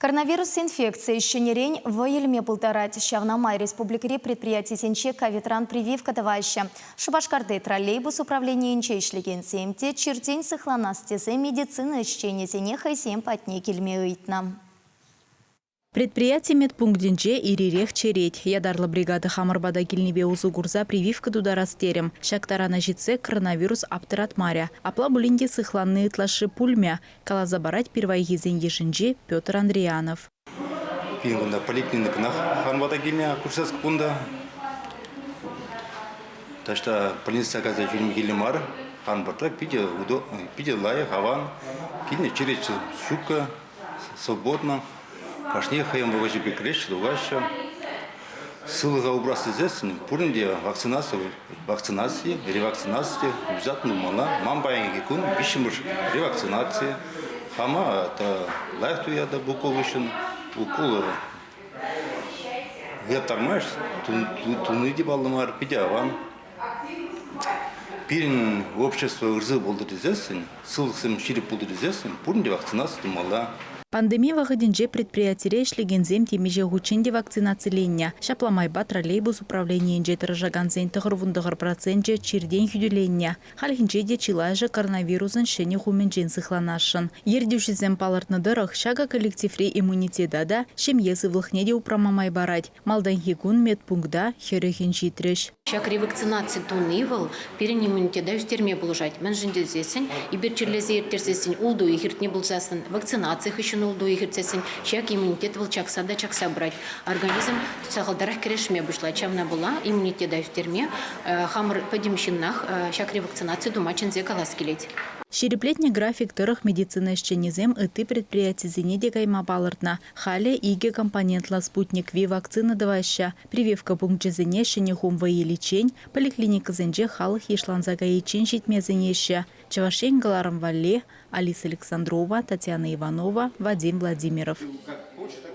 Коронавирус инфекцийӗ ҫӗнӗрен вӑй илме пултарать. Ҫавна май республикӑри предприятисенче ковидран прививка тӑваҫҫӗ. Шупашкарти троллейбус управленийӗнче ӗҫлекенсем те чиртен сыхланас тесе медицина ӗҫченӗсене хӑйсем патне килме ыйтнӑ. Предприяти медпунктӗнче ир-ирех черет. Ятарлӑ бригада хамӑр пата килнипе усӑ курса прививка тутарас терӗм. Ҫак тарана ҫитсе коронавирус аптӑратмарӗ. Апла пулин те сыхланни ытлашши пулмӗ, каласа парать пирвайхисен йышӗнчи Петр Андрианов. Пирӗн кунта поликлиникӑнах хамӑр пата килнӗ акушерск пункта. Таҫта больница кайса ҫӳреме кирлӗ мар. Хамӑр питӗ питӗ лайӑх, аван. Килнӗ черет ҫуккӑ, свободно. Кашни хӑйӗн вӑхӑчӗпе кӗреҫҫӗ, тухаҫҫӗ. Сывлӑха упрас тесессӗн пурин те вакцинаци, вакцинаци, ревакцинаци обязательно пулмалла. Ман паянхи кун виҫҫӗмӗш ревакцинаци. Хама та лайӑх туятӑп укол хыҫҫӑн. Укол ыраттармасть, туни те паллӑ мар, питӗ аван. Пирӗн общество ырсӑр пултӑр тесессӗн, сывлӑхсем ҫирӗп пултӑр тесессӗн пурин те вакцинаци тумалла. Пандеми вӑхӑтӗнче предприятире ӗҫлекенсем темиҫе хутчен те вакцинациленнӗ. Ҫапла майпа троллейбус управленийӗнче тӑрӑшакансен 99 проценчӗ чиртен хӳтӗленнӗ. Хальхинче те чылайӑшӗ коронавирусӑн ҫӗнӗ хумӗнчен сыхланасшӑн. Ертӳҫӗсем палӑртнӑ тӑрӑх, ҫакӑ коллективри иммунитета та, ҫемье сывлӑхне те упрама май парать. Малтанхи кун медпункта 40-ӗн ҫитрӗҫ. Ҫак ревакцинаци туни вӑл пирӗн иммунитета ӳстерме пулӑшать. Мӗншӗн тесессӗн эпир чирлесе ирттерсессӗн ултӑ уйӑх иртнӗ пулсассӑн, вакцинаци хыҫҫӑн ултӑ уйӑх иртсессӗн ҫак иммунитет вӑл чакса та чакса пырать. Организм сахалтарах кӗрешме пуҫлать. Ҫавна пула иммунитета ӳстерме хамӑр пӗтӗм ҫыннах ҫак ревакцинаци тума чӗнсе калас килет. Ҫирӗплетнӗ график тӑрӑх медицина ӗҫченӗсем ытти предприятисене те кайма палӑртнӑ. Халӗ икӗ компонентлӑ «Спутник-V» вакцина тӑваҫҫӗ. Прививка пункчӗсене ҫӗнӗ хум вӑй иличчен, поликлиникӑсенче халӑх йышланса кайиччен ҫитме сӗнеҫҫӗ. Чӑваш Ен кӑларӑм валли Алиса Александрова, Татьяна Иванова, Вадим Владимиров.